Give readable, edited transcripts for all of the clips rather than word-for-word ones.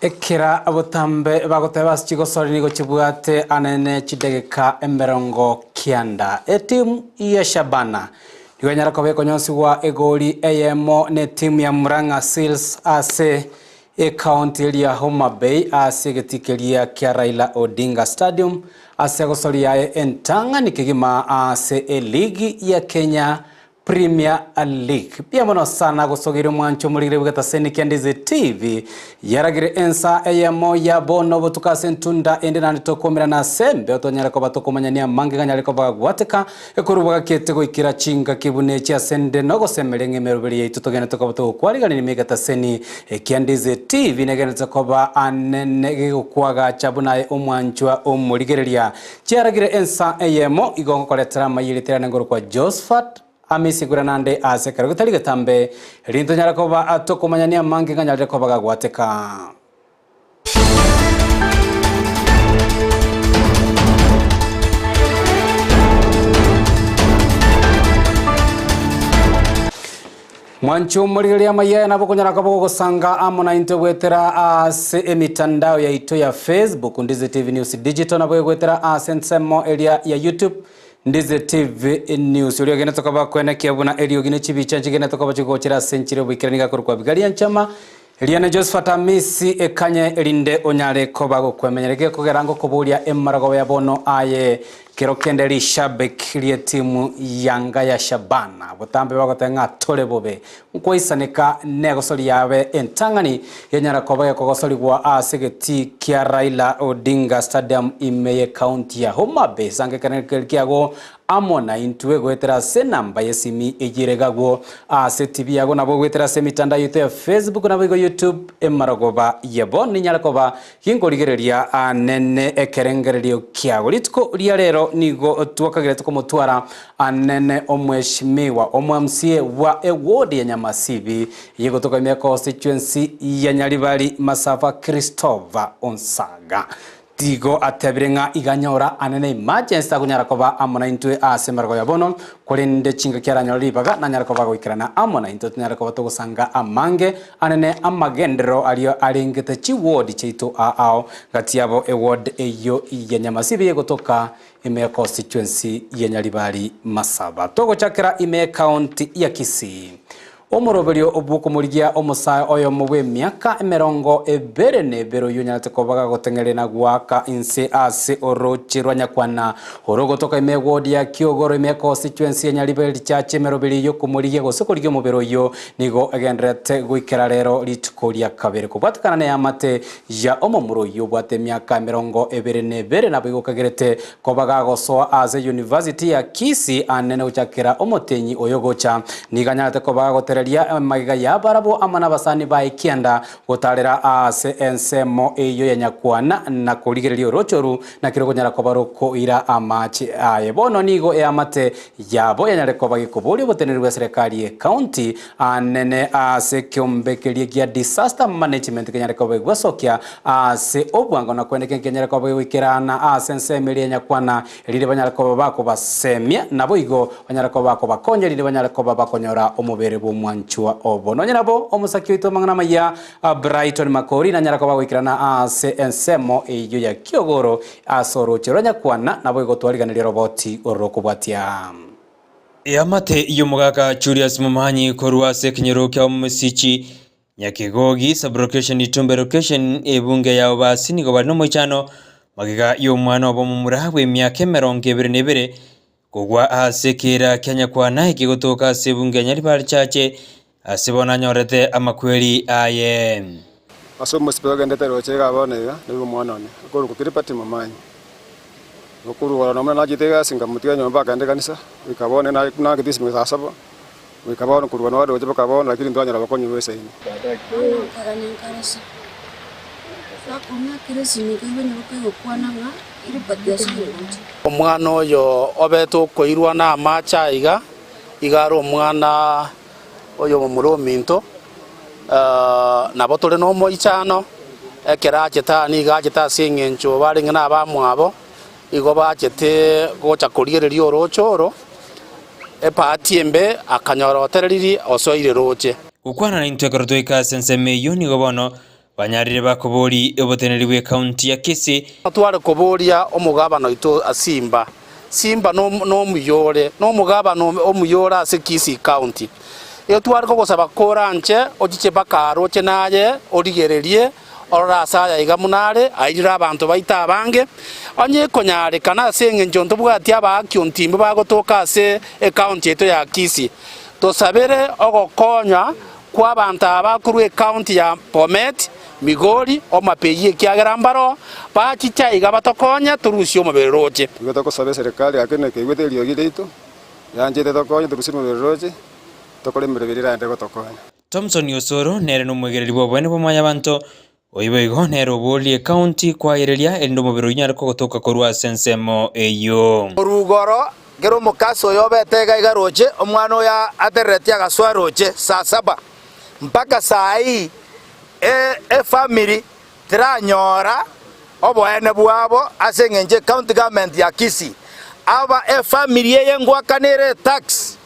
Ekera botambe bagoteba ase chigosori nigo chibwate anene chidageka 90. Etimu ya Shabana nigo enyare koba ekonyonsigwa egori eyemo netimu ya Murang'a Seals ase Ekaunti eria Homa Bay ase egetii keria kia Raila Odinga Stadium ase egosori yaye entang'ani kegima ase eligi ya Kenya Premier League. Mbuya mono sana gosogeria omwancho omorigire bw'egetaseni kia Ndizi TV. Yaragire ensa eyemo ya bono obotuko ase entunda ende naende tokomerana ase embeo tonyare koba tokomanyania amange ganyare koba gagwateka ekorwa gakete goikera chingaki buna echi ase nde nogosemeria ng'a emeroberi yaito togenderete koba togokwariganania ime egetaseni ekia Ndizi TV negenderete koba anene gegokwagacha buna aye omwanchwa omorigereria. Chiaragire ensa eyemo, igo ngokoretera amayirete yane ngorokwa Josphat Amisi igure nande aase ekero getari getambe, rinto nyare koba tokomanyania amange nganyarire koba gagwateka. Mwanche omorigereria amaiga aye nabo okonyara koba gogosanga amo naintwe goetera ase emitandao yaito ya Facebook, Ndizi TV News Digital, nabo egoetera ase ensemo eria ya YouTube, Ndizi TV News. Oria ogenete koba kwenekia buna eriogi ne chibicha nchigenete koba chigochera ase enchera y'oboikeranu iga akorokwa Abigalia Nchama, Eria ne Josephat Amisi ekanye erinde onyare koba gokwemenyera gekogera ngokoboria emarogoba ya bono aye kero kende rishabik rietimu yanga ya Shabana botambe bagoteba ng'a tore bobe nkoisaneka negosori yabe entang'ani yenyara koba gekogosorigwa ase egetii kia Raila Odinga Stadium ime ye county ya Homa Bay sange ekerengerio kiago Amo naintwe goetera ase enamba y'esimi eyio ere agwo ase TV yago nabo goetera ase emitandao yaito ya Facebook naboigo YouTube emarogoba ya bono ninyare koba ginkorigereria anene ekerengererio kiago. Rituko ria rero nigo twakagerete komotwara anene omweshimiwa omwamca bwa eward ya Nyamasibi eye gotoka ime ya constituency ya Nyaribari Masafa Christopher Onsaga. Tigo atebire ng'a iga anyora anene emergency takonyara koba amo naintwe ase emerego ya bono, korende chingaki aranyore ribaga nanyare koba goikerana amo naintwe tonyare koba togosanga amange anene amagenderero aria arengete chiward chiaito aa ao gati yabo eward eyio ya Nyamasibi egotoka ime ya constituency ya Nyaribari Masaba. Togochakera ime ye county ya Kisii. Omoroberio bw'okomorigia omosae oyomo bw'emiaka emerongo ebere na ebere oyio onyarete koba gagoteng'eria na goaka inse ase orooche rwa Nyakwana, orogotoka ime eward ya Kiogoro ime econstituency ya Nyaribari Richache emeroberio y'okomorigia gose korigia omobere oyio nigo egendererete goikera rero rituko ria kabere kobwatekana neamate ya omomura oyio obwate emiaka emerongo ebere na ebere naboigo okagerete Koba gagosoa ase University ya Kisii anene gochakera omotenyi oyo gocha, nigo anyarete koba gagotereria magega ya barabwo amo nabasani baye kianda gotarera aase ensemo eyio ya Nyakwana na korigereria oroche oru naki rokonyara koba rokoira amache aye. Bono nigo eamate yabo yanyare koba gekoboria oboteneneri bwa eserekari ye county anene ase ekeombe keria gia disaster management kenyare koba gegwesokia Ase obwango na kwene kenkenyare koba gegoikerana ase ensemo eria ya nyakwana, erinde banyare koba bakobasemia, naboigo banyare koba bakobakonya, erinde banyare koba bakonyora omobere bw'omwanchwa obo. Nonye nabo, omosaki oito amang'ana amaya, Brighton Makori, nanyare koba agoikerana ase ensemo eyio ya kiogoro ase orooche rwa nyakwana, naboigo twariganeria roboti oro rokobwatia. Eamate y'omogaka Julius Momanyi korwa ase ekenyoro kia Omosichi Nyakegogi sub-location Itumbe location ebunge ya Obasi nigo bare nomoichano magega y'omwana obo omomura bw'emiaka 22 kogwa ase ekeera kia Nyakwana ekegotoka ase ebunge ya Nyaribari Chache ase bono anyorete amakweri aye. Ase omosibe ogendete roche iga bono iga, naigwe omwana one okorokwa Kiripati Momanyi. Okorwa igoro nonya nachete egasi nkamotiga nyomba akagenda ekanisa, goika bono nagete esimi saa saba. Goika bono korwa nore mpaka bono, lakini ntwanyora obokonyi bw'eseini. Bono nkaganya nkarasa, bakong'akera esimi nkaigwa enyaroka egokwana ng'a Gilbert asoire gocha. Omwana oyo obete okoirwa namache aiga, iga are omwana oyomomura ominto, nabo tore nomoichano, ekero achete aa nigo achete ase eng'encho barenge nabamwabo, igo bachete gocha korigereria orooche oro. Ebahati embe akanyora otereriri osoire rooche. Gokwana naintwe ekero twaika ase ensemo eyio nigo bono. Banyarire bakobori oboteneneri bw'ecounty ya Kisii. Tware koboria omogabana oito Simba. Simba nomuya ore, nomogabana omuya ore ase Kisii County. Igo tware kogosaba koranche ochiche mpaka aroche naye origererie orore ase aya iga buna are, airire abanto baito abange. Onye ekonyarekana ase eng'encho ntobwati abaaki ontimbu bagotoka ase ecounty yaito ya Kisii, tosabere ogokonywa Kw'abanto aba korwa ecounty ya Bomet, Migori, Homa Bay ekiagera mbaroo bachiche aiga batokonye torusie omobere roche. Nigo togosaba eserekari gaki nekeigwete eriogi riaito, yanchete tokonye torusie omobere roche, tokore emeremo eria eraende gotokonya. Thomson Osoro nere nomwegereri bw'oboene bwa Mwanyabanto, oyio boigo nere oborie ecounty kwayereria erinde omobere oyio onyare kogotoka korwa ase ensemo eyio. Orugoro kera omokasi oyo obete iga iga roche, omwana oyo atereretie agasoa roche saa saba mpaka saa ii efamiri teranyora oboene bwabo ase eng'encho ecounty government ya Kisii aba efamiri eye ngoakana ere etax.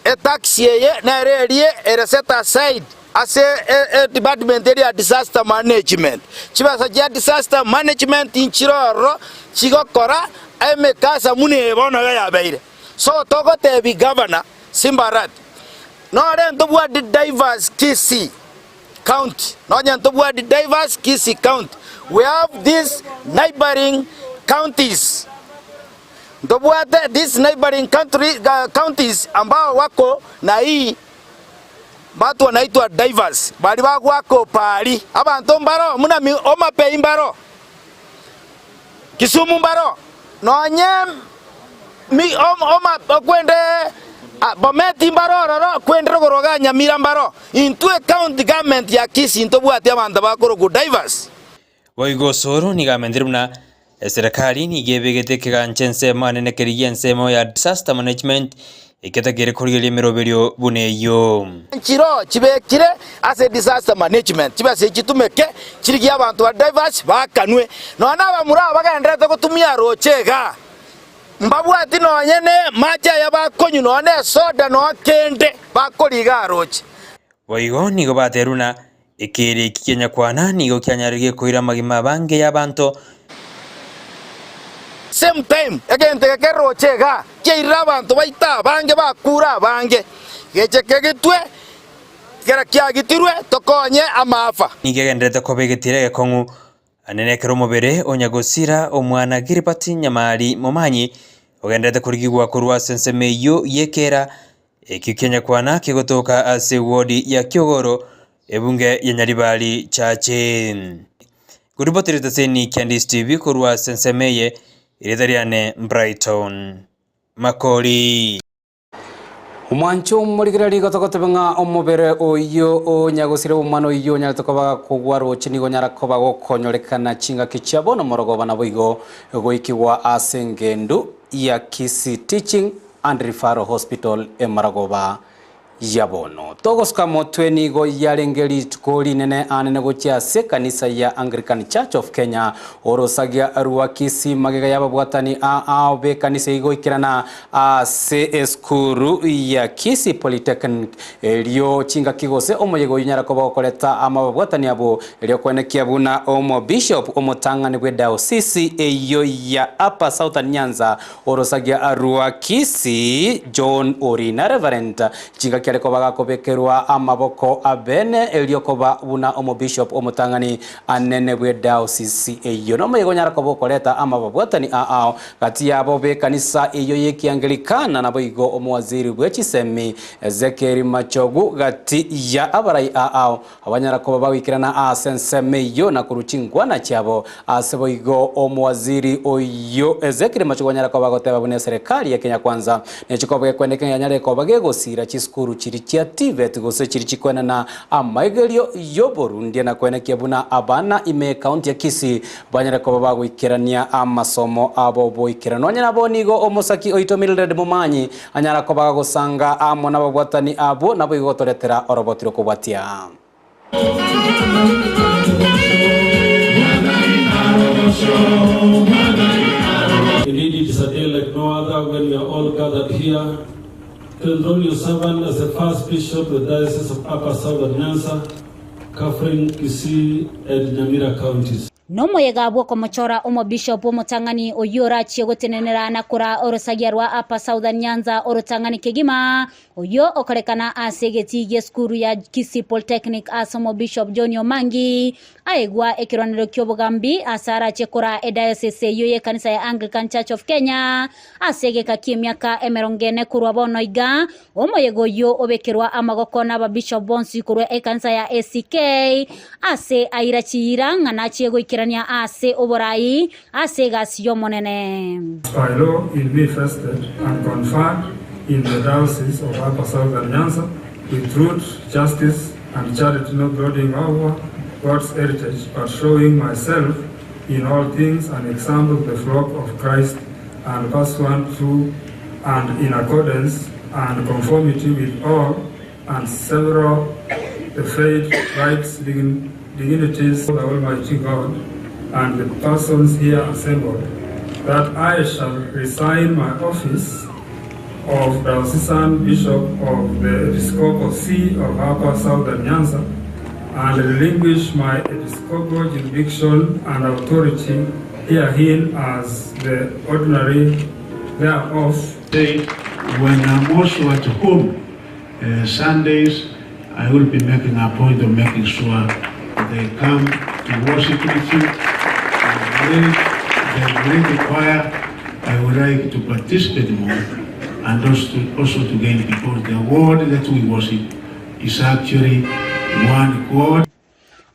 Etax eye nere eria ere set aside ase edepartment eria ya disaster management. Chibesa chia disaster management nchire ororo chigokora emekasa buna eye bono iga yabeire. So togotebia Governor Simba Arati, nore ntobwati diverse Kisii County, nonye ntobwati diverse Kisii County, we have these neighboring counties. Ntobwate these neighboring country, counties ambao wako na hii batu wanaitwa divers baria bagoaka opari abanto mbaro muna Homa Bay mbaro Kisumu mbaro nonye mi, Homa okwende Bomet mbaro ororo kwende rogoro iga Nyamira mbaro intwe county government ya Kisii ntobwati abanto bakorokwa divers. Boigo Osoro nigo amentere buna eserekari nigo ebegete ekegancha ensemo anene kerigia ensemo ya disaster management eketakeire korigereria emeroberio buna eyio. Nchiroo chibekire ase disaster management chibesa echi chitumeke chirigie abanto ba divers bakanwe. Nonya na abamura aba bagendererete gotumia roche igaa mbabwati nonye ne mache aya bakonywa nonya ne esoda nonya kende bakoria igaa roche. Boigo nigo baterwe buna Ekeeri eki kia nyakwana nigo kianyarire koira amagima abange y'abanto. Same time egento eke keroche igaa kiairire abanto baito abange bakure abange, geche kegetwe kera kiagitirwe tokonye amaafa. Nigo egendererete koba egetira egekong'u, ande nekero omobere o nyagosira omwana Gilbert Nyamari Momanyi ogendererete korigigwa korwa ase ensemo eyio y'ekeera Ekio kia nyakwana kegotoka ase ewodi ya Kiogoro, ebunge ya Nyaribari Chache. Koripotera etaseni kia Ndisi TV korwa ase ensemo eye, erieta riane Brighton Makori. Omwancho omorigereria igo togoteba ng'a omobere oyio onyagosire omwana oyio onyarete koba kogwa roche nigo onyara koba gokonyorekana chingaki chia bono morogoba naboigo goikigwa ase engendu ya Kisii Teaching and Referral Hospital emaragoba ya bono. Togosuka motwe nigo yarenge rituko rinene anene gochia ase ekanisa ya Anglican Church of Kenya orosagia rwa Kisii magega y'ababwatani ao b'ekanisa igoikerana ase esukuru ya Kisii Polytechnic erio chingaki gose omoyega oyio onyare koba okoreta amo ababwatani abwo erio koenekia buna omobishop omotang'ani bw'edaosisi eyio ya Upper Southern Nyanza Orosagia rwa Kisii, John Orina Reverend, chingaki are koba gakobekerwa amaboko abene erio koba buna omobishop omotang'ani anene bwe diocese eyio. Nomoyega onyara koba okoreta amababwatani ao gati yabo b'ekanisa eyio y'Ekianglikana naboigo omowaziri bwe chisemi Ezekiel Machogu gati ya abarai ao Abanyara koba bagoikerana ase ensemo eyio na korwa chinkwana chiabo. Ase boigo omowaziri oyio Ezekiel Machogu anyare koba agoteba buna eserekari ya Kenya Kwanza nechi koba gekwendeka ng'a yanyare koba gegosira chisukuru chiri chia TVET gose chiri chikwenana amaigerio y'oborundia na kwenekia buna abana ime ekaunti ya Kisii banyare koba bagoikerania amasomo abo boikeranu. Onye nabo nigo omosaki oito Mildred Momanyi Anyara koba gagosanga amo nababwatani abwo, naboigo gotoretera oroboti rw'okobwatia. Indeed, it is a day like no other when we are all gathered here to enthrone your servant as the first bishop of the Diocese of Upper Southern Nyanza. covering Kisii and Nyamira counties. Nomoyega bw'okomochora omobishop omotang'ani oyio orachie gotenenera na kora orosagia rwa Upper Southern Nyanza orotang'ani kegima oyio okorekana ase egetii gie esukuru ya Kisii Polytechnic ase omobishop John Omangi aegwa ekerwanero ki'obogambi ase arachie kora ediocese eyio y'ekanisa ya Anglican Church of Kenya ase egeka ki'emiaka emerongo ene korwa bono iga Omoyega oyio obekerwa amagoko n'ababishop bonsi korwa ekanisa ya ACK ase aira chiira ng'a nachie goikerania ase oborai ase egasi y'Omonene. As by law in me vested and confirmed in the Diocese of Upper Southern Nyanza with truth, justice and charity not lording over God's heritage but showing myself in all things an example to the flock of Christ and pursuant to and in accordance and conformity with all and several the faith, rights, dignities of the Almighty God and the persons here assembled, that I shall resign my office of diocesan bishop of the Episcopal See of Upper Southern Nyanza and relinquish my episcopal jurisdiction and authority herein as the ordinary thereof. Say, when I'm also at home, Sundays, I will be making a point of making sure they come to worship with you. The great choir, I would like to participate more and also to gain, because the word that we worship is actually one God.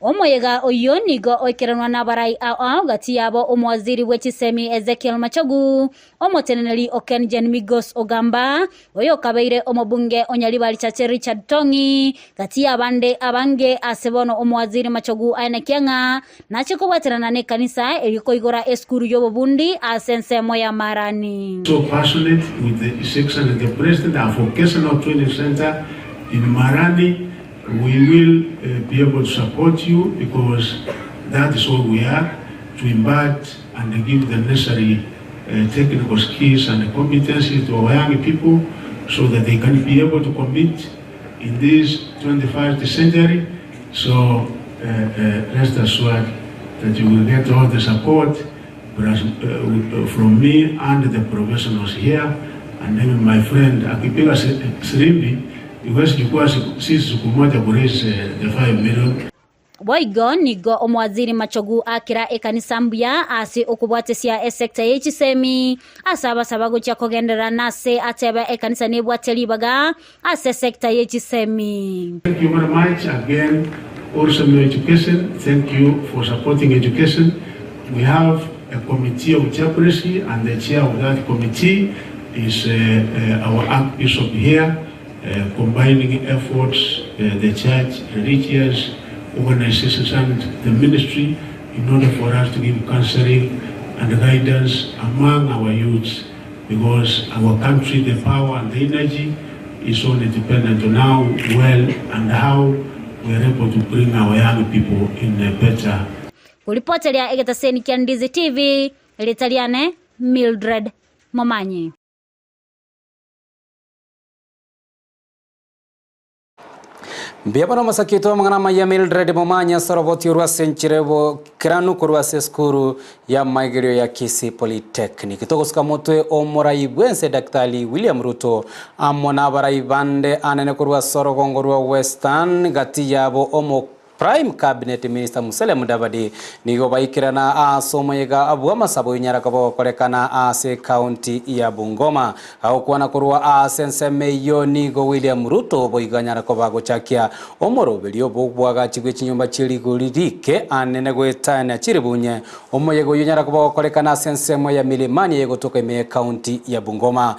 Omoyega oyio nigo oikeranwa nabarai ao ao gati yabo omowaziri bwe chisemi Ezekiel Machogu, omoteneneri o KenGen Migos Ogamba, oyokabeire omobunge o Nyaribari Chache Richard Tong'i, gati y'abande abange ase bono omowaziri Machogu aenekia ng'a nache kobwaterana nekanisa erio koigora esukuru y'obobundi ase ensemo ya Marani. So passionate with the His Excellency the President, our vocational training center in Marani, we will be able to support you because that is what we are, to impart and give the necessary technical skills and competencies to our young people so that they can be able to compete in this 21st century. So rest assured that you will get all the support from me and the professionals here, and even my friend akipiga sirimbi iwezi chukua sisi siku moja ku raise the 5 million. Boigo nigo omwaziri Machogu akira ekanisa mbuya ase okobwatesia esecta ye chisemi ase abasaba gochia kogenderera nase atebe ekanisa nebwate ribaga ase secta ye chisemi. Thank you very much again. Also education, thank you for supporting education. We have a committee of chaplaincy, and the chair of that committee is our Archbishop here, combining efforts, the church, religious organizations and the ministry in order for us to give counseling and guidance among our youths, because our country, the power and the energy is only dependent on how well and how we are able to bring our young people in a better. Kuripoteria egetaseni kia Ndizi TV, Ritaliane Mildred Momanyi. Mbiabano masakito mangana maya Mildred Momanya soroboti urwa senchirebo kiranu kurwa seskuru ya maigirio ya Kisii Polytechnic. Togosika motwe omorai bwense Daktari William Ruto amona barai bande anene kurwa sorogongo rwa Western gati yabo omo Prime Cabinet Minister Musalia Mudavadi nigo baikirana asomoyega abwa masabo inyara kabo korekana ase county ya Bungoma au kuana kurwa ase nsemeyo nigo William Ruto boiganyara ko bagochakia omoroberio bobwaga chigwe chinyumba chirigurike anene gwetana chiribunye omoyego yunyara ko korekana ase nsemo ya milimani yegotoka ime county ya Bungoma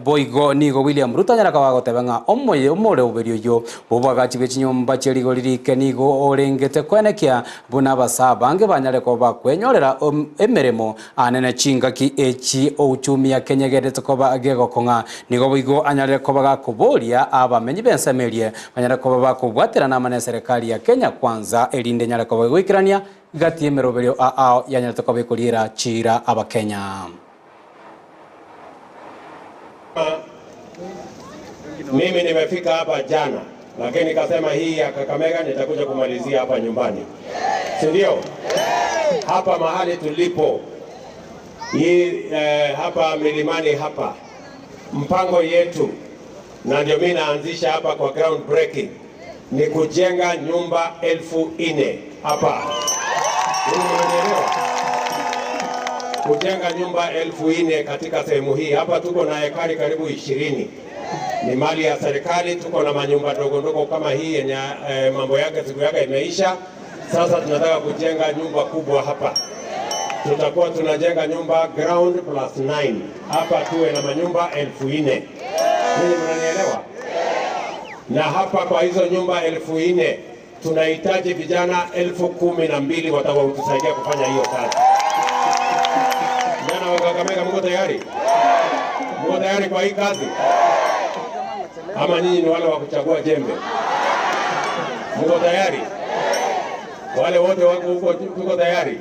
boigo nigo William Ruto anyara ko omoye omoroberio yo bobwaga chigwe chinyumba chirigurike nigo orengete kwenekia buna basabange banyare ko bakwenyorera emeremo anene chingaki echi uchumi ya Kenya gerete ko bagegokonga nigo boigo anyare ko bagakoboria abamenyi bensemerie banyare ko bakobwaterana amane serikali ya Kenya kwanza erinde nyare ko goikirania gati emeroberio a ao yanyare ko bekorira chira abakenya. Mimi nimefika hapa jana Lakini nikasema hii ya Kakamega nitakuja kumalizia hapa nyumbani, si ndio? Hapa mahali tulipo hii hapa milimani hapa, mpango yetu na ndio mimi naanzisha hapa kwa ground breaking ni kujenga nyumba 4,000 hapa. Mnanielewa? Kujenga nyumba 4,000 katika sehemu hii hapa. Tuko na ekari karibu 20 ni mali ya serikali. Tuko na manyumba ndogo ndogo kama hii yenye mambo yake siku yake imeisha. Sasa tunataka kujenga nyumba kubwa hapa. Tutakuwa tunajenga nyumba ground plus 9 hapa, tuwe na manyumba 4,000. Ninyi mnanielewa? Na hapa kwa hizo nyumba 4,000 tunahitaji vijana 12,000 watakaotusaidia kufanya hiyo kazi. Vijana wa Kakamega, mko tayari? Mko tayari kwa hii kazi? Ama nyinyi ni wale wa kuchagua jembe? Mko tayari? Wale wote wako huko, tuko tayari?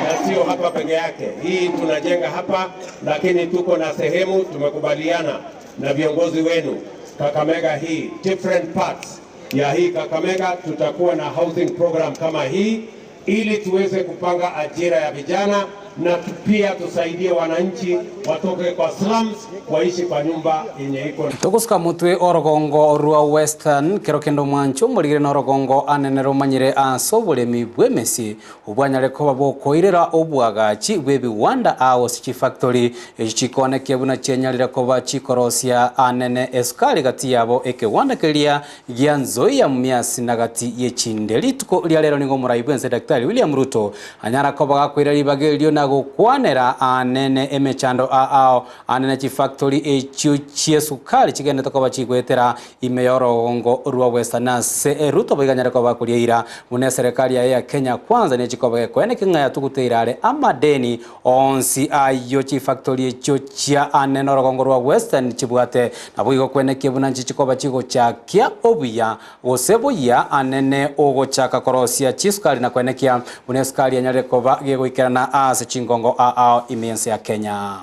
Na sio hapa peke yake, hii tunajenga hapa, lakini tuko na sehemu tumekubaliana na viongozi wenu Kakamega hii, different parts ya hii Kakamega tutakuwa na housing program kama hii, ili tuweze kupanga ajira ya vijana na pia tusaidie wananchi watoke kwa slums waishi kwa nyumba yenye iko. Tugusuka mutwe orogongo rwa Western kero kendo mwancho murigire na orogongo anene rumanyire ase oboremi bw'emesi obwanyare koba bokoirera obwagachi bw'ebiwanda ao chifactory chikonekia buna chenyarire koba chikorosia anene esukari gati yabo ekewanda keria gia Nzoia Mumias na gati yechinde rituko ria rero nigo murai bwense Daktari William Ruto anyara koba gakwira ribagerio na gukwanera anene emechando ao anene chifactory echio chiesukari chigendete koba chigwetera ime yorogongo rwa Western ase Ruto boiganyare koba kurieira mune serikali ya Kenya Kwanza nechikoba gekoene king'aya tuguteirare amadeni onsi ayo chifactory echio chia anene orogongo rwa Western chibwate nabo igo kwenekie buna nchi chikoba chigochakia obuya gose buya anene ogochaka korosia chisukari na kwenekia buna esukari yanyarire koba gegoikerana ase chingongo ao imiense ya Kenya.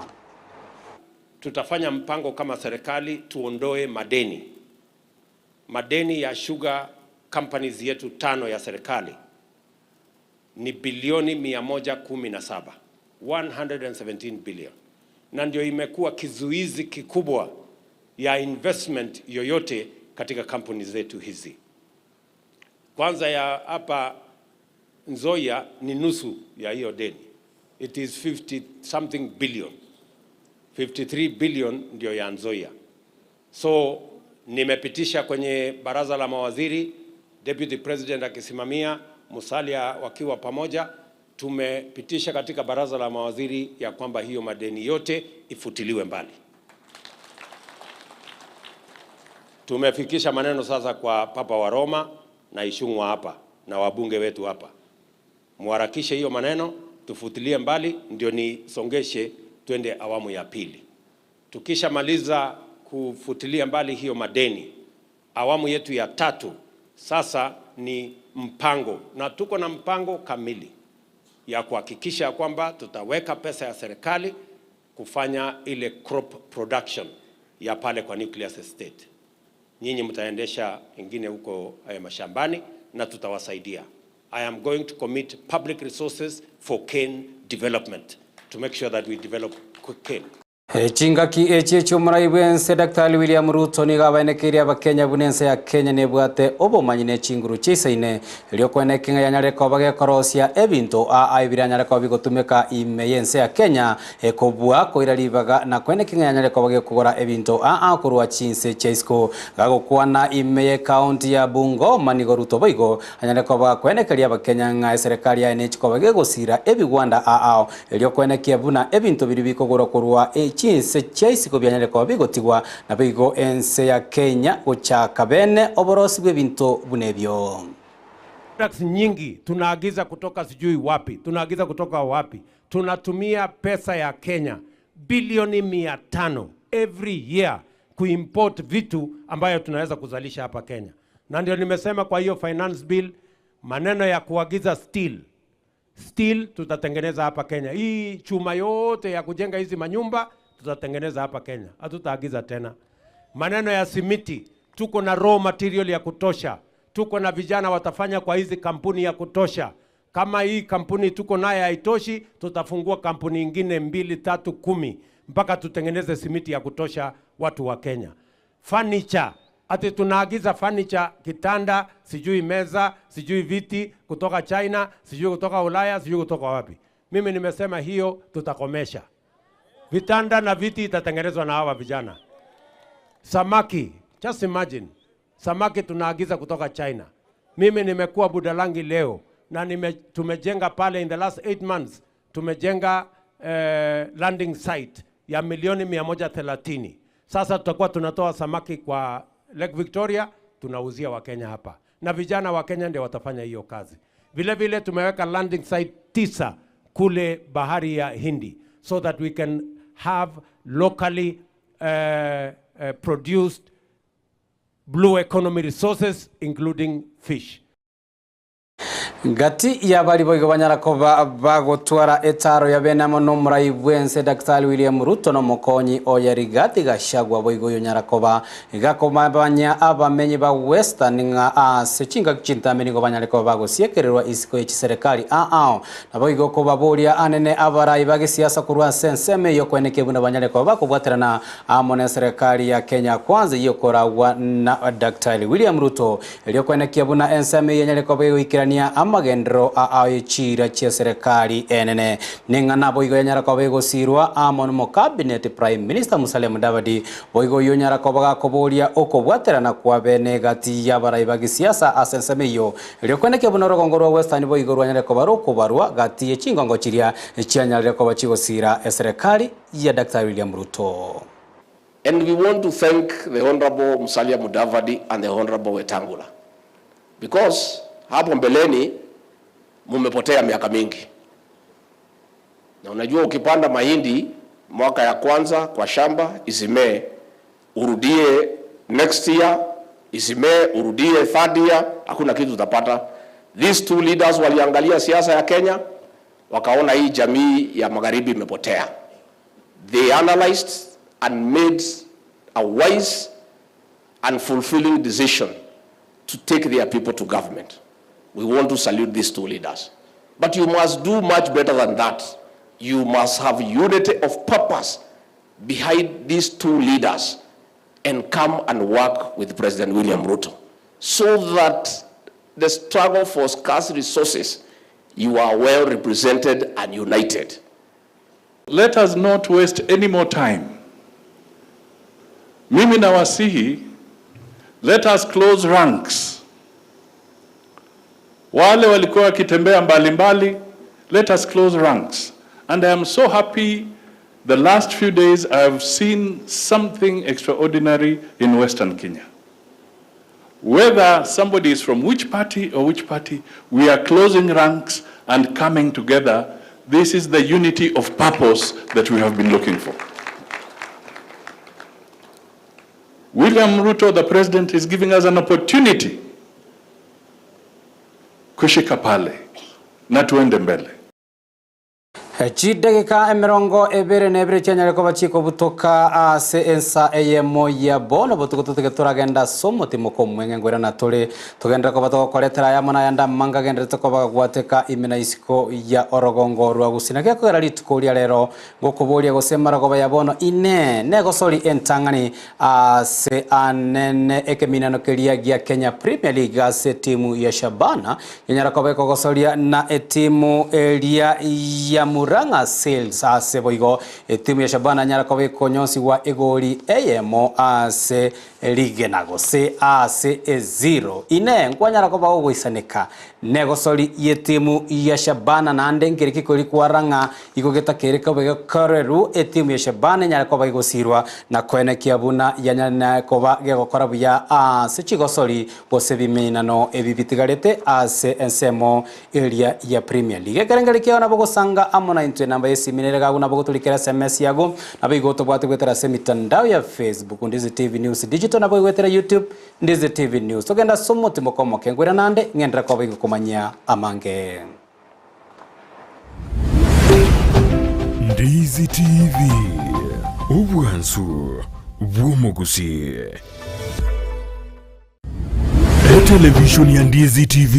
Tutafanya mpango kama serikali tuondoe madeni ya sugar companies yetu 5 ya serikali ni bilioni 117, 117 billion, na ndio imekuwa kizuizi kikubwa ya investment yoyote katika kampuni zetu hizi. Kwanza ya hapa Nzoia ni nusu ya hiyo deni, it is 50 something billion, 53 billion ndio ya Nzoia. So nimepitisha kwenye baraza la mawaziri, Deputy President akisimamia, Musalia wakiwa pamoja, tumepitisha katika baraza la mawaziri ya kwamba hiyo madeni yote ifutiliwe mbali. Tumefikisha maneno sasa kwa Papa wa Roma na Ishungwa hapa na wabunge wetu hapa, muharakishe hiyo maneno tufutilie mbali, ndio nisongeshe twende awamu ya pili. Tukishamaliza kufutilia mbali hiyo madeni, awamu yetu ya tatu sasa ni mpango, na tuko na mpango kamili ya kuhakikisha kwamba tutaweka pesa ya serikali kufanya ile crop production ya pale kwa Nucleus Estate. Nyinyi mtaendesha ingine huko mashambani na tutawasaidia. I am going to commit public resources for cane development to make sure that we develop cane. Chingaki echi chumurai bwense Daktari William Ruto niga abaenekeire abakenya bunense ya Kenya nebwate obomanyi ne chinguru chisaine riokoenekenga yanyare koba gekorosia ebinto aa ebiranyare koba bigotumeka ime yense ya Kenya ekobua koira ribaga na kwenekenga yanyare koba gekogora ebinto aa korwa chinse chaisiko gagokwana ime ye county ya Bungoma nigo Ruto boigo anyare koba kwenekeria abakenya ng'a eserikali yaye nechikoba gegosira ebigwanda aa eriokoenekia buna ebinto biri bikogora korwa chinse chaisiko byanyare koba bigotigwa na bigo ense ya Kenya gochaka bene oborosi bw'ebinto bunebyo. Products nyingi tunaagiza kutoka sijui wapi, tunaagiza kutoka wapi. Tunatumia pesa ya Kenya bilioni 500 every year kuimport vitu ambayo tunaweza kuzalisha hapa Kenya. Na ndio nimesema kwa hiyo finance bill, maneno ya kuagiza steel tutatengeneza hapa Kenya. Hii chuma yote ya kujenga hizi manyumba tutatengeneza hapa Kenya, hatutaagiza tena. Maneno ya simiti Tuko na raw material ya kutosha, tuko na vijana watafanya kwa hizi kampuni ya kutosha. Kama hii kampuni tuko naye haitoshi, tutafungua kampuni ingine mbili, tatu, kumi mpaka tutengeneze simiti ya kutosha watu wa Kenya. Furniture, ati tunaagiza furniture, kitanda, sijui meza, sijui viti kutoka China, sijui kutoka Ulaya, sijui kutoka wapi. Mimi nimesema hiyo tutakomesha. Vitanda na viti itatengenezwa na hawa vijana. Samaki, just imagine, samaki tunaagiza kutoka China. Mimi nimekuwa Budalangi leo na nime, tumejenga pale in the last 8 months tumejenga eh, landing site ya milioni 130. Sasa tutakuwa tunatoa samaki kwa Lake Victoria tunauzia Wakenya hapa, na vijana wa Kenya ndio watafanya hiyo kazi. Vile vile tumeweka landing site tisa kule bahari ya Hindi so that we can have locally produced blue economy resources including fish. Gati ya bari boigo banyara koba bagotwara etaro ya benamo n'omurai bwense Daktari William Ruto n'omokonyi oya Rigathi Gachagua boigo oyo nyara koba gakomabanya abamenyi ba Western ng'a ase chingaki chintame nigo banyare koba bagosiekererwa isiko ye chiserikali ao na boigo kobaboria anene abarai bagesiasa korwa ase ensemo eyo kweneke buna banyare koba bakobwaterana amo na serikali ya Kenya Kwanza yokoragwa na Daktari William Ruto erio kwenekia buna ensemo eyo yanyare koba egoikerania amagendero ayo chira chia serikali enene ning'ana boigo yanyara koba egosirwa amo no cabinet prime minister Musalia Mudavadi boigo oyo nyara koba gakoboria okobwaterana kwa bene gati ya barai ba gisiasa ase ensemo eyo erio kwenekia buna orogongo rwa Western boigo rwanyare koba rokobarwa gati ye chingongo chiria chianyarire koba chigosira eserikali ya Dr. William Ruto. And we want to thank the Honorable Musalia Mudavadi and the Honorable Wetangula because hapo mbeleni mumepotea miaka mingi, na unajua ukipanda mahindi mwaka ya kwanza kwa shamba isimee, urudie next year isimee, urudie third year, hakuna kitu utapata. These two leaders waliangalia siasa ya Kenya, wakaona hii jamii ya magharibi imepotea. They analyzed and made a wise and fulfilling decision to take their people to government. We want to salute these two leaders. But you must do much better than that. You must have unity of purpose behind these two leaders and come and work with President William Ruto so that the struggle for scarce resources, you are well represented and united. Let us not waste any more time. Mimi nawasihi, let us close ranks. Wale walikuwa wakitembea mbalimbali, let us close ranks. And I am so happy the last few days I have seen something extraordinary in Western Kenya. Whether somebody is from which party or which party, we are closing ranks and coming together. This is the unity of purpose that we have been looking for. William Ruto, the president, is giving us an opportunity kushika pale na tuende mbele. Chidagika emirongo ebere na ebere chianyare koba chikobutoka ase ensa eyemo ya bono botuko tutike turagenda somo timoko mwenge ngwera na turi tugendera koba tugokoretera aya mona yanda manga genderete koba gwateka imena isiko ya orogongo rwa gusina gekogera rituko ria rero ngokuboria gose marogoba ya bono ine negosori entang'ani ase anene ekeminano keria gia Kenya Premier League ase timu ya Shabana yenyara koba ekogosoria na etimu eria ya Murang'a Sales ase boigo etimu ya Shabana nyara koba ekonyosiwa egori eyemo ase rigena gose ase ezero ine nkwanyara koba ogoisaneka negosori yetimu ya Shabana nande nkeri kikori kwarang'a igogeta kere koba gekoreru etimu ya Shabana nyara koba igosirwa na kwenekia buna yanyana koba gegokora buya ase chigosori gose biminano ebi bitigarete ase ensemo eria ya Premier League. Ekerengeri kiao nabo gosanga amo na intwe namba yesiminere gagu nabo goturikera SMS yago nabo igoto bwate gwetera ase mitandao ya Facebook Ndizi TV News Digital nabo igwetera YouTube Ndizi TV News. Tugenda somo timokomoke ngwira nande ng'endera koba igokomanya amange. Ndizi TV obwansu bw'omuguzi. Etelevishoni ya Ndizi TV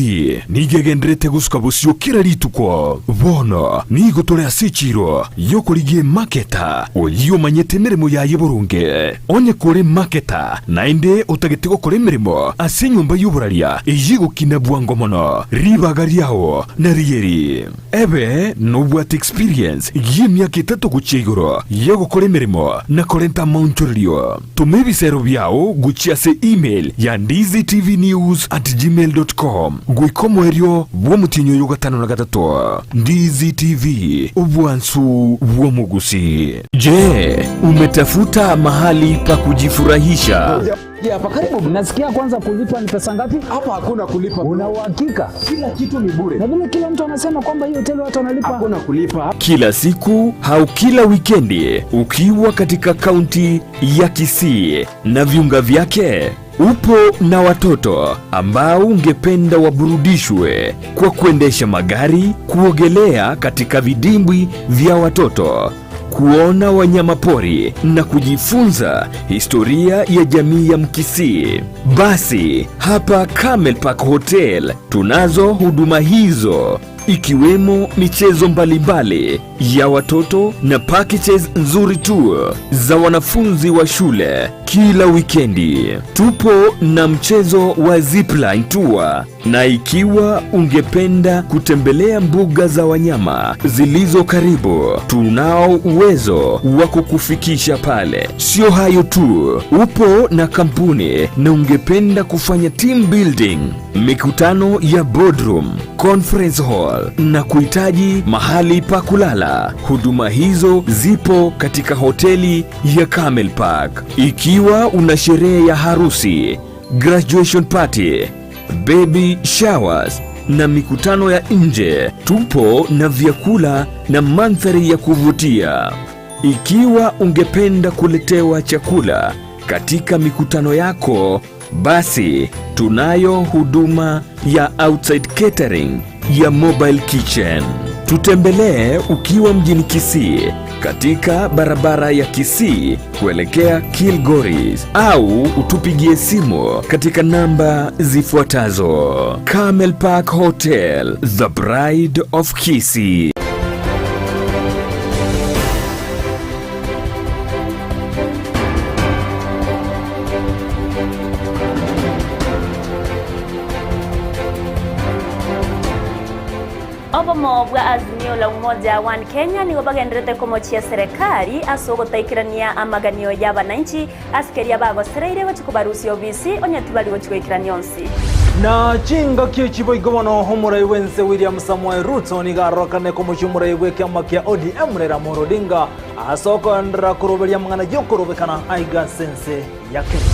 nigo egendererete gosuka bosio kera rituko. Bono nigo tore ase echiiro y'okorigia emaketa oyio omanyete emeremo yaye boronge. Onye kore emaketa naende otagete gokora emeremo ase enyomba y'oboraria eyio egokina bwango mono, ribaga riao narieri. Ebe nobwate experience y'emiaka etato gochia igoro y'ogokora emeremo na korenta amaonchorerio. Toma ebisero biao gochia ase email ya ndizitvnews@gmail.com goika omoerio bw'omotienyi oyo gatano na gatato. Ndizi TV, obwansu bw'omogusi. Je, umetafuta mahali pa kujifurahisha? Hapa karibu. Nasikia kwanza kulipa ni pesa ngapi? Hapa hakuna kulipa. Una uhakika? Kila kitu ni bure. Na vile kila mtu anasema kwamba hii hoteli watu wanalipa. Hakuna kulipa. Kila siku au kila wikendi ukiwa katika kaunti ya Kisii na viunga vyake, upo na watoto ambao ungependa waburudishwe kwa kuendesha magari, kuogelea katika vidimbwi vya watoto, kuona wanyama pori na kujifunza historia ya jamii ya Mkisii. Basi hapa Camel Park Hotel tunazo huduma hizo ikiwemo michezo mbalimbali ya watoto na packages nzuri tu za wanafunzi wa shule kila wikendi. Tupo na mchezo wa zipline tour, na ikiwa ungependa kutembelea mbuga za wanyama zilizo karibu, tunao uwezo wa kukufikisha pale. Sio hayo tu, upo na kampuni na ungependa kufanya team building, mikutano ya boardroom, conference hall na kuhitaji mahali pa kulala, huduma hizo zipo katika hoteli ya Camel Park. Ikiwa una sherehe ya harusi, graduation party, baby showers na mikutano ya nje, tupo na vyakula na mandhari ya kuvutia. Ikiwa ungependa kuletewa chakula katika mikutano yako, basi tunayo huduma ya outside catering ya mobile kitchen. Tutembelee ukiwa mjini Kisii katika barabara ya Kisii kuelekea Kilgoris au utupigie simu katika namba zifuatazo. Camel Park Hotel, the Bride of Kisii. Obomo bwa Azimio la Umoja One Kenya nigo bagenderete komochia serekari ase ogotaikerania amaganio y'abananchi ase keria bagosereire gochia kobarusia obisi onye tibari gochia goikerania onsi. Na chingaki echi boigo bono omorai bw'ense William Samoei Ruto nigo arorokane komochia omorai bw'ekiama kia ODM Raila Amolo Odinga ase okoenderera koroberia amang'ana y'okorobekana aiga ase ense ya Kenya.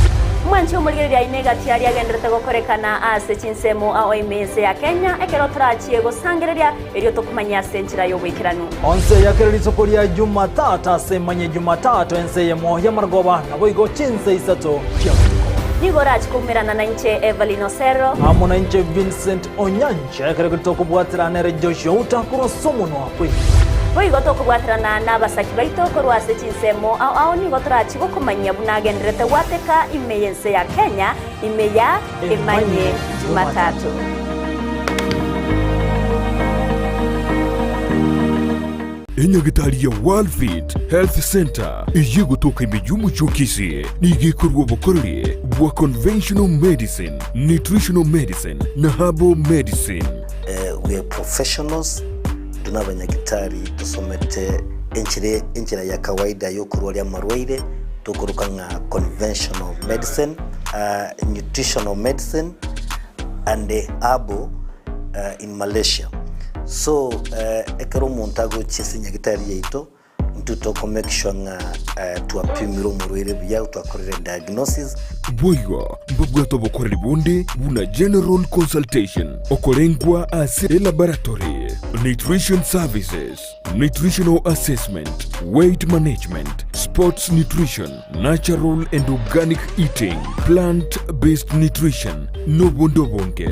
Mwanche omorigereria aino egati aria agenderete gokorekana ase chinsemo ao ime ense ya Kenya, ekero torachie gosangereria erio tokomanye ase enchera y'oboikeranu. Onse ya kera rituko ria Jumatatu ase emanye Jumatatu ense eyemo y'amarogoba naboigo chinse isato chi'amatuko. Nigo orache koumerana nainche Evelyn Osero. Amo nainche Vincent Onyancha ekero tokobwaterana nere Joshua Uta korwa ase omonwa bw'ebibe. Boigo tokobwaterana nabasaki baito korwa ase chinsemo ao ao nigo torachi gokomanyia buna agenderete gwateka ime y'ense ya Kenya ime ya Emanye Jumatatu. Enyagitari ya Worldfit Health Center eyio egotoka ime y'omochie o Kisii nigo ekorua obokoreri bwa conventional medicine, nutritional medicine na herbal medicine. We are professionals, intwe nabanyagitari tosomete enchera enchera ya kawaida yokorwaria amarwaire tokoroka ng'a conventional medicine, nutritional medicine and herbal in Malaysia. So ekero omonto agochia ase nyagitari yaito Intwe toko make sure ng'a twapimire omorwaire buya, twakorire diagnosis. Boigo mbabwate obokoreri bonde buna general consultation, okorengwa ase elaboratory, nutrition services, nutritional assessment, weight management, sports nutrition, natural and organic eating, plant based nutrition, nobonde obonge.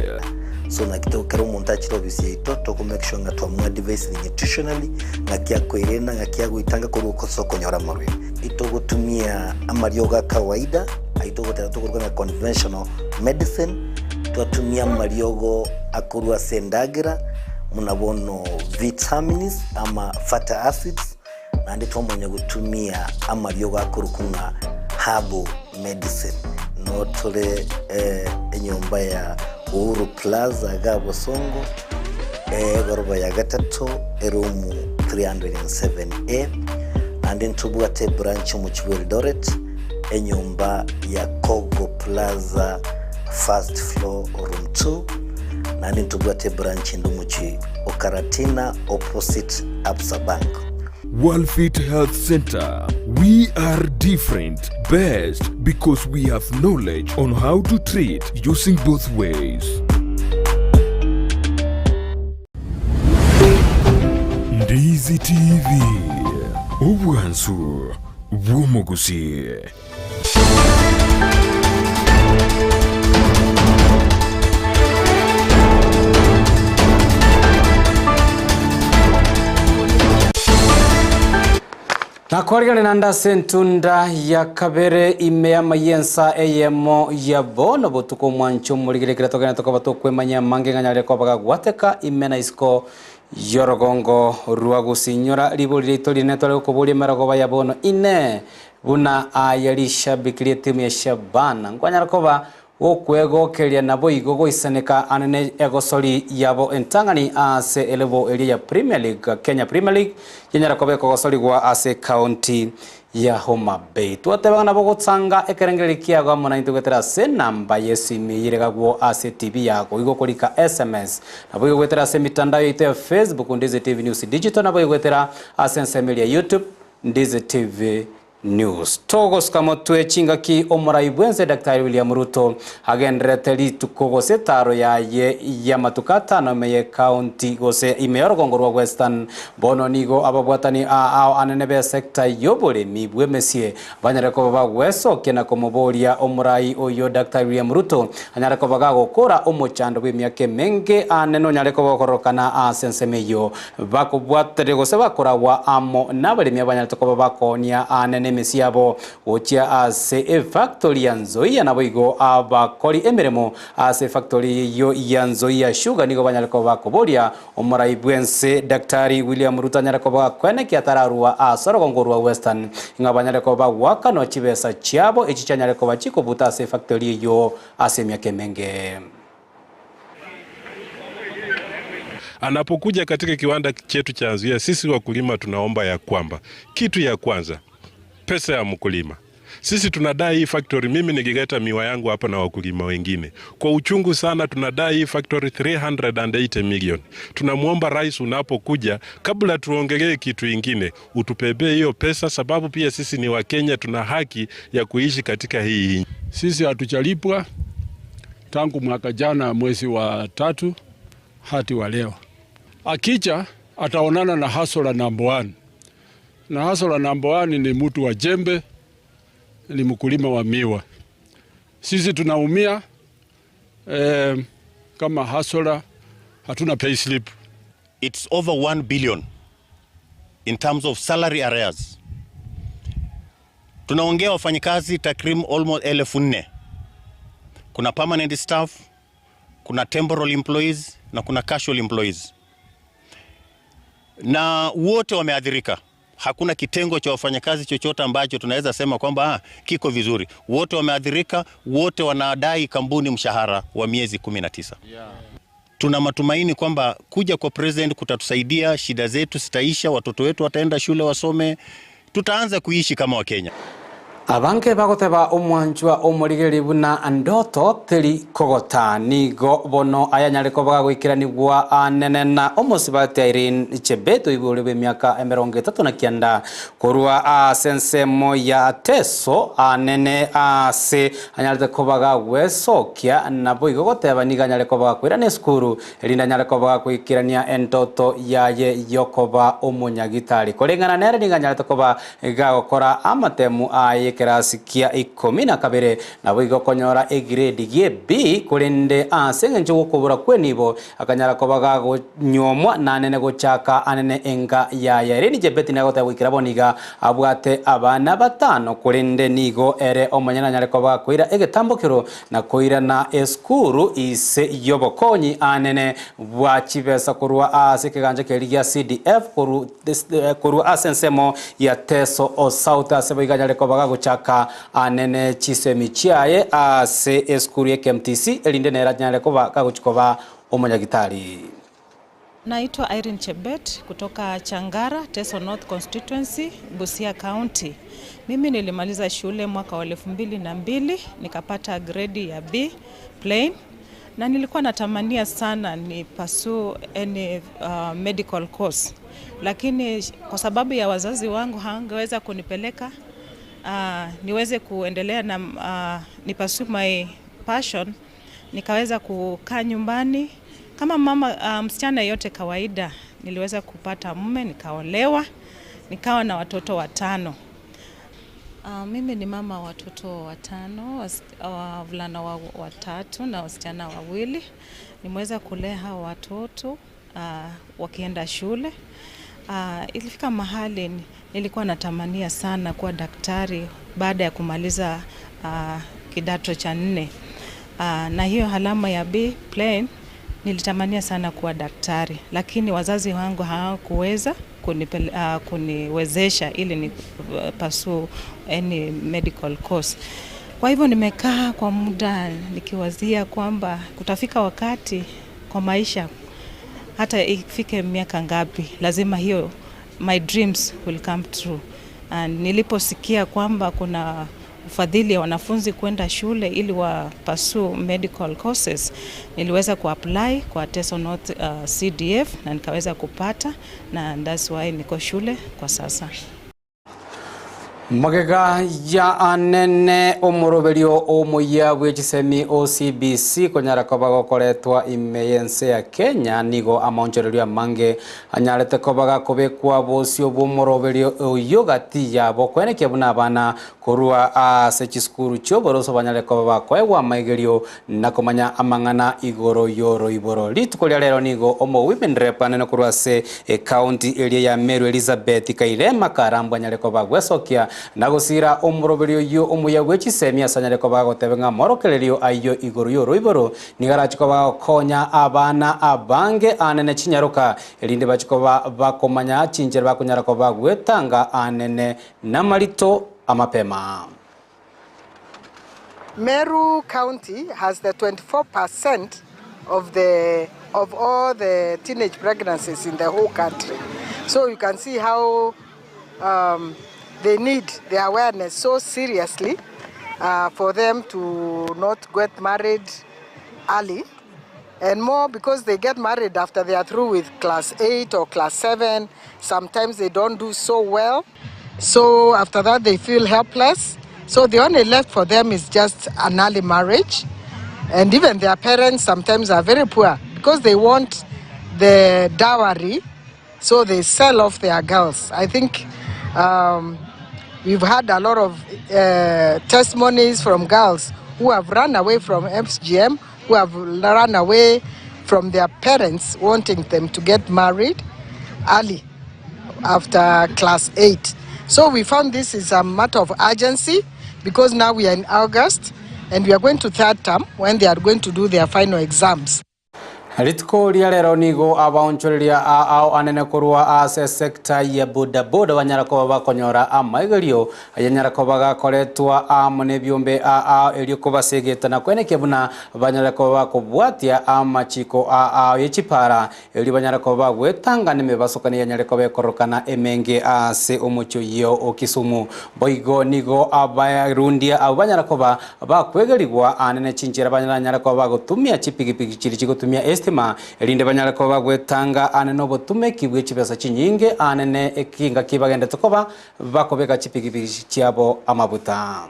So naki to kera omonto achire ofisi yaito toko make sure ng'a twamoadvisire nutritionally ng'aki akoirena ng'aki agoitanga korwa ase okonyora amarwaire. Itogotumia amariogo a kawaida ayio togoteba tokoruga ng'a conventional medicine. Twatumia amariogo akorwa ase endagera, buna bono vitamins ama fatty acids, naende twamanya gotumia amariogo akorokwa ng'a herbal medicine. Noo tore enyomba ya Uhuru Plaza iga Bosongo, egoroba ya gatato, eroom 307A, naende ntobwate ebranch omochie bwa Eldoret, enyomba ya Kogo Plaza first floor room 2, naende ntobwate ebranch ende omochie o Karatina opposite Absa Bank. Worldfit Health Center. We are different, best because we have knowledge on how to treat using both ways. Ndizi TV, obwansu bw'omogusii. Nakorigane naende ase entunda ya kabere ime y'amayia ensa eyemo ya bono botuko omwancho omorigere ekero togende tokoba tokwemanyia amange ng'a nyarire koba gagwateka ime na isiko y'orogongo rwa gosinyora ribori riaito rinene tware gokoboria emerogoba ya bono inee Buna aye rishabiki ri'etimu ya Shabana, nkwanyara koba gokwegokeria naboigo goisaneka anene egosori yabo entang'ani ase elevel eria ya Premier League, Kenya Premier League, yanyara koba ekogosorigwa ase ekaunti ya Homa Bay. Twateba ng'a nabo gotanga ekerengererio kiago amo naintwe goetera ase enamba y'esimi eyio ere gagwo ase etibi yago igo okorika sms naboigo goetera ase emitandao yaito ya Facebook Ndizi TV News Digital naboigo goetera ase ensemo eria ya YouTube Ndizi TV News. Togosuka motwe chingaki omorai bwense Daktari William Ruto agendererete rituko gose etaro yaye y'amatuko atano ime y'ecounty gose ime y'orogongo rwa Western. Bono nigo ababwatani ao anene b'esector y'oboremi bw'emesie banyare koba bagwesokia na komoboria omorai oyio Daktari William Ruto anyare koba gagokora omochando bw'emiaka emenge anene onyare koba okororokana ase ensemo eyio Bakobwateria gose bakoragwa amo nabaremi abanyarete koba bakoonia aane nemesie yabo gochia ase efactori ya Nzoia. Naboigo abakori emeremo ase efactori eyio ya Nzoia Sugar nigo banyare koba bakoboria omorai bwense Daktari William Ruto anyare koba gakoenekia atararua ase orogongo rwa Western ng'a banyare koba bagoakanwa chibesa chiabo echi chianyare koba chikobuta ase efactori eyio ase emiaka emenge. Anapokuja katika kiwanda chetu cha Nzoia, sisi wakulima tunaomba ya kwamba kitu ya kwanza, pesa ya mkulima. Sisi tunadai hii factory, mimi nikileta miwa yangu hapa na wakulima wengine, kwa uchungu sana tunadai hii factory 380 million. Tunamwomba rais, unapokuja, kabla tuongelee kitu ingine, utupebee hiyo pesa, sababu pia sisi ni Wakenya, tuna haki ya kuishi katika hii nchi. Sisi hatujalipwa tangu mwaka jana mwezi wa tatu hadi wa leo. Akija ataonana na hustler number one, na hustler number one ni mtu wa jembe, ni mkulima wa miwa. Sisi tunaumia kama hustler, hatuna pay slip. It's over 1 billion in terms of salary arrears. Tunaongea wafanyikazi takriban almost 4,000. Kuna permanent staff, kuna temporal employees na kuna casual employees, na wote wameathirika. Hakuna kitengo cha wafanyakazi chochote ambacho tunaweza sema kwamba kiko vizuri. Wote wameathirika, wote wanadai kampuni mshahara wa miezi 19. Tuna matumaini kwamba kuja kwa president kutatusaidia, shida zetu zitaisha, watoto wetu wataenda shule wasome, tutaanza kuishi kama Wakenya. Abange bagoteba omwanchwa omorigereria buna ndoto teri kogota nigo bono ayanyare koba gagoikeranigwa anene na omosibati Irene Chebet oibore bwa emiaka emerongo etato na kianda korwa ase ensemo ya Teso anene ase anyarete koba gagwesokia naboigo goteba nigo anyare koba gakoirana esukuru erinde anyare koba gakoikerania entoto yaye yokoba omonyagitari koreng'ana nere nigo anyarete koba gagokora amatemu aye. ekerasi kia ikomi na kabere naboigo okonyora egiredi gie B korende ase eng'encho gokobora kw'enibo akanyara koba gagonyuomwa nanene gochaka anene enka yaye. Irene Chebet nigo agoteba goikera bono iga abwate abana batano korende nigo ere omonyene anyare koba gakoira egetambokero na koirana esukuru ise y'obokonyi anene bwa chibesa korwa ase ekegancha keria gia CDF korwa ase ensemo ya Teso o South ase boigo anyare koba gagochaka anene chisemi chiaye ase esukuru ya KMTC erinde nere anyare koba gagochia koba omonyagitari. Naitwa Irene Chebet kutoka Changara, Teso North Constituency, Busia County. Mimi nilimaliza shule mwaka wa 2002 nikapata gredi ya B plain na nilikuwa natamania sana ni pursue any medical course, lakini kwa sababu ya wazazi wangu hawangeweza kunipeleka niweze kuendelea na ni pursue my passion, nikaweza kukaa nyumbani kama mama msichana yote kawaida. Niliweza kupata mume, nikaolewa, nikawa na watoto watano. Mimi ni mama watoto watano, wavulana watatu na wasichana wawili. Nimeweza kulea hawa watoto wakienda shule. Ilifika mahali nilikuwa natamania sana kuwa daktari baada ya kumaliza kidato cha nne. Na hiyo alama ya B plain nilitamania sana kuwa daktari, lakini wazazi wangu hawakuweza kuniwezesha ili ni pursue any medical course. Kwa hivyo nimekaa kwa muda nikiwazia kwamba kutafika wakati kwa maisha, hata ifike miaka ngapi, lazima hiyo my dreams will come true. And niliposikia kwamba kuna ufadhili ya wanafunzi kwenda shule ili wa pursue medical courses, niliweza kuapply kwa Teso North CDF na nikaweza kupata, na that's why niko shule kwa sasa. Magega ya anene omoroberio omoyia bwe chisemi o CBC konyara koba gokoretwa ime y'ense ya Kenya nigo amaonchorerio amange anyarete koba gakobekwa bosio bwa omoroberio oyo gati yabo kwenekia buna abana korwa ase chisukuru chioboroso banyare koba bakoegwa amaigerio na komanya amang'ana igoro yoro iboro. Rituko ria rero nigo omo women rep anene korwa ase ekaunti eria ya Meru Elizabeth Kairema Karambwa anyare koba gwesokia na gosira omoroberio oyo omuya bwe chisemi ase anyare koba gotebe ng'a morokererio ayo igoro yoro iboro nigo arachi koba gokonya abana abange anene chinyaroka erinde bachi koba bakomanya chinchera bakonyara koba gwetanga anene namarito amapema. Meru County has the 24% of all the teenage pregnancies in the whole country. So you can see how they need the awareness so seriously for them to not get married early. And more because they get married after they are through with class 8 or class 7. Sometimes they don't do so well. So after that, they feel helpless. So the only left for them is just an early marriage. And even their parents sometimes are very poor because they want the dowry, so they sell off their girls. I think we've had a lot of testimonies from girls who have run away from FGM, who have run away from their parents wanting them to get married early after class 8. So we found this is a matter of urgency because now we are in August and we are going to third term when they are going to do their final exams. Rituko ria rero nigo abaonchoreria ao anene korwa ase sector ya bodaboda banyara koba bakonyora amaigerio ayanyara koba gakoretwa amo nebiombe ao erio kobasegeta na kwenekia buna banyara koba bakobwatia amachiko ao yechipara erio banyara koba bagwetanga nemebasokani yanyare koba ekorokana emenge ase omochio yo o Kisumu. Boigo nigo abarundia abo banyara koba bakwegerigwa anene chinchera banyara koba bagotumia chipigipigi chiri chigotumia estima erinde banyara koba bagwetanga anene obotumeki bwe chibesa chinyinge anene ekinga kibagendete koba bakobeka chipigipigi chiabo amabuta.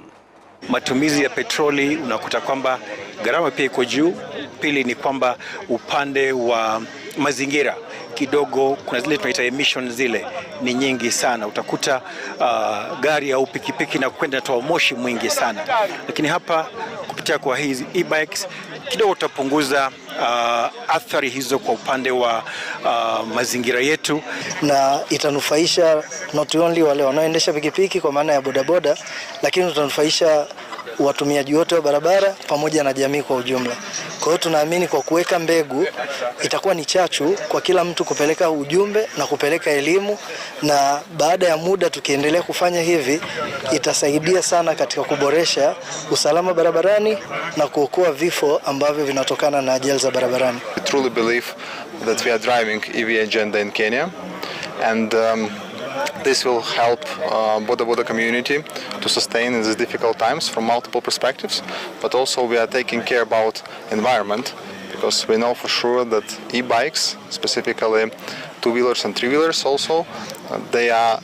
Matumizi ya petroli unakuta kwamba gharama pia iko juu. Pili ni kwamba upande wa mazingira kidogo, kuna zile tunaita emission zile ni nyingi sana. Utakuta uh, gari au pikipiki na kwenda toa moshi mwingi sana, lakini hapa kupitia kwa hizi e-bikes kidogo tutapunguza uh, athari hizo kwa upande wa uh, mazingira yetu na itanufaisha not only wale wanaoendesha pikipiki kwa maana ya bodaboda, lakini itanufaisha watumiaji wote wa barabara pamoja na jamii kwa ujumla. Kwa hiyo tunaamini kwa kuweka mbegu itakuwa ni chachu kwa kila mtu kupeleka ujumbe na kupeleka elimu, na baada ya muda tukiendelea kufanya hivi itasaidia sana katika kuboresha usalama barabarani na kuokoa vifo ambavyo vinatokana na ajali za barabarani. We truly believe that we are driving EV agenda in Kenya and um, this will help uh, Boda Boda community to sustain in these difficult times from multiple perspectives, but also we are taking care about environment because we know for sure that e-bikes, specifically two-wheelers and three-wheelers also, uh, they are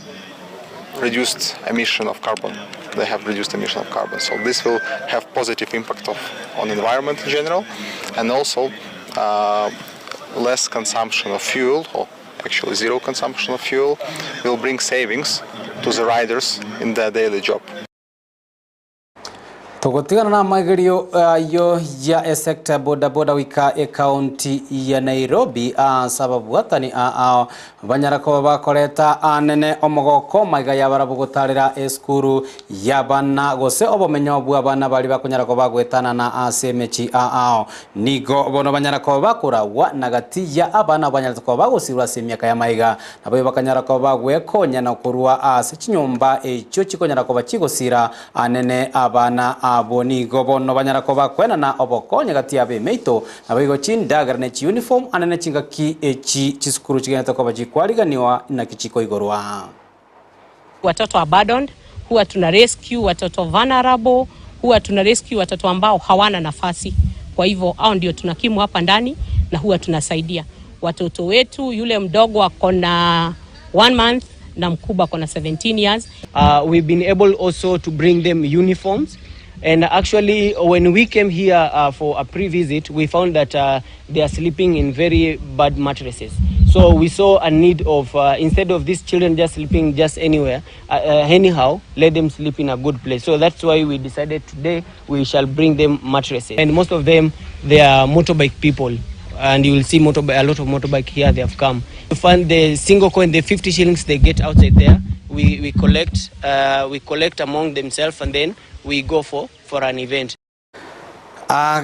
reduced emission of carbon. They have reduced emission of carbon. So this will have positive impact of, on environment in general and also uh, less consumption of fuel or actually zero consumption of fuel will bring savings to the riders in their daily job. Tugutigana na magerio ayo ya esekta bodaboda wika ekaunti ya Nairobi sababu atani ao banyara kuba bakoreta anene omogoko maiga ya barabu gutarira esukuru ya bana gose obomenyo bwa bana bari bakunyara kuba gwetana na ase emechi ao nigo bono banyara kuba bakuragwa na gati ya abana banyara kuba bagosirwa ase emiaka ya maiga nabo bakanyara kuba bagwekonya na kurwa ase chinyomba ekyo chikonyara kuba chigosira anene abana abo nigo bono banyara kuba kwenana obokonye gati ya bemeito nabo igo chindagera ne chiuniform anene chingaki echi chisukuru chigenete kuba chikwariganiwa naki chikoigorwa watoto abandoned, huwa tuna rescue watoto vulnerable, huwa tuna rescue watoto ambao hawana nafasi. Kwa hivyo hao ndio tunakimu hapa ndani na huwa tunasaidia watoto wetu. Yule mdogo ako na one month na mkubwa ako na 17 years. We've been able also to bring them uniforms. And actually, when we came here for a pre-visit, we found that they are sleeping in very bad mattresses. So we saw a need of, instead of these children just sleeping just anywhere, anyhow, let them sleep in a good place. So that's why we decided today we shall bring them mattresses. And most of them, they are motorbike people. And you will see motorbike, a lot of motorbike here, they have come. To find the single coin, the 50 shillings they get outside there, we, we, collect, we collect among themselves and then we go for, for an event.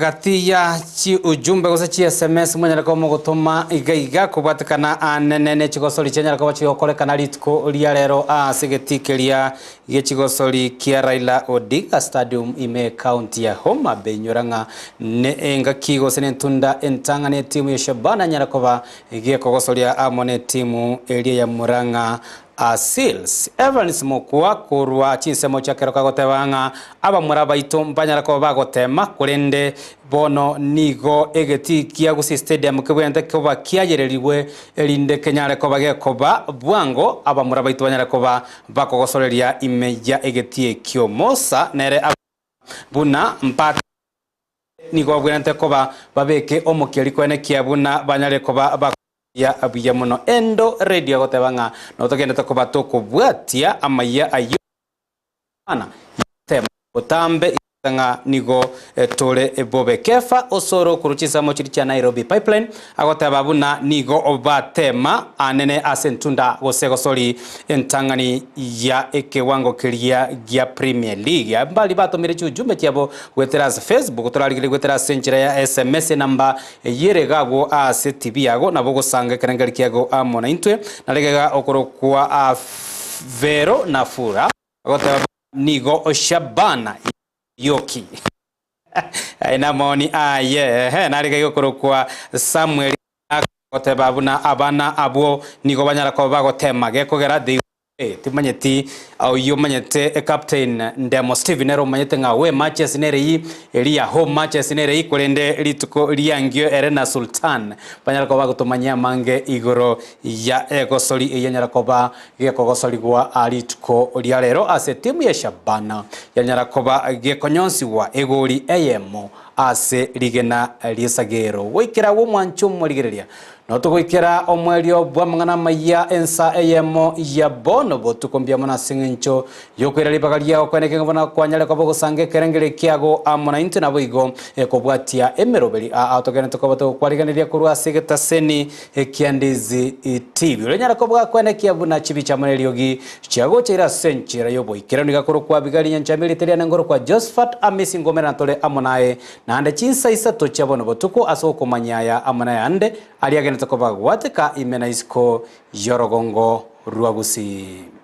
Gati ya chi ujumbe gose chi sms mwanyara ko mugutuma igaiga kubwatikana anene ne chigosori chianyara koba chigokorekana rituko ria rero ase getikiria gechigosori kia Raila Odinga Stadium ime county ya Homa Bay nyorang'a ne engaki gose nentunda entang'a ne timu ya Shabana nyara koba gekogosoria amo ne timu eria ya Murang'a Seals Evans Mokua kurwa chinsemo chia kero kagoteba ng'a abamura baito mbanyara koba bagotema kurende bono nigo egeti kia Gusii Stadium kibwente koba kiayereriwe erinde kenyare koba gekoba bwango abamura baito banyara koba bakogosoreria ime ya egeti ekio Mosa nere buna mpaka nigo bwenete koba babeke omokieri kwene kia buna banyare koba bak ya abuya muno endo radio goteba ng'a notogendete koba tokobwatia amaya ayo ana tema otambe ng'a nigo tore ebobe kefa osoro kuruchisamo chiri cha Nairobi pipeline agoteba buna nigo obatema anene ase ntunda gose gosori entang'ani ya ekewango kiria gia Premier League mbali batomire chiujumbe chiabo gwetera ase Facebook torarigire gwetera ase enchera ya SMS namba yeregagwo ase TV yago nabo gosanga ekerengeri kiago amo na intwe naregega okorokwa Vero na Fura agoteba nigo Shabana yoki na maoni aye narige gukorokwa Samuel goteba buna abana abwo nigo banyara ko bagotema gekogera they timanyeti oyo manyete captain Ndemo Steven nero manyete ng'a we matches nere yi eri ya home matches nere yi kurende rituko riangio ere na Sultan banyara ko bagotumanyia mange igoro ya egosori eyanyara koba gekogosorigwa arituko ria rero ase timu ya Shabana yanyara koba gekonyonsiwa egori eyemo ase rigena riesagero goikera wo mwancho morigereria. Notogoikera omoerio bw'amang'ana amaya ensa eyemo ya bono botuko mbuya mono ase eng'encho y'okoira ribaga riao kweneke ng'a buna kwanyare koba ogosanga ekerengerio kiago amo naintwe naboigo kobwatia emeroberi aa togenderete koba togokwarigeneria korwa ase egetaseni kia Ndizi TV. Oranyare koba gakwenekia buna chibicha amo neriogi chiagochaire ase enchera y'oboikeranu iga korokwa Abigaili Nyanchama erieta riane ngorokwa Josephat Amisi ngomera tore amo naye Naende chinsa isato chia bono botuko ase okomanya aya amo nayande aria agenderete koba gwateka ime na isiko y'orogongo rwa Gusii.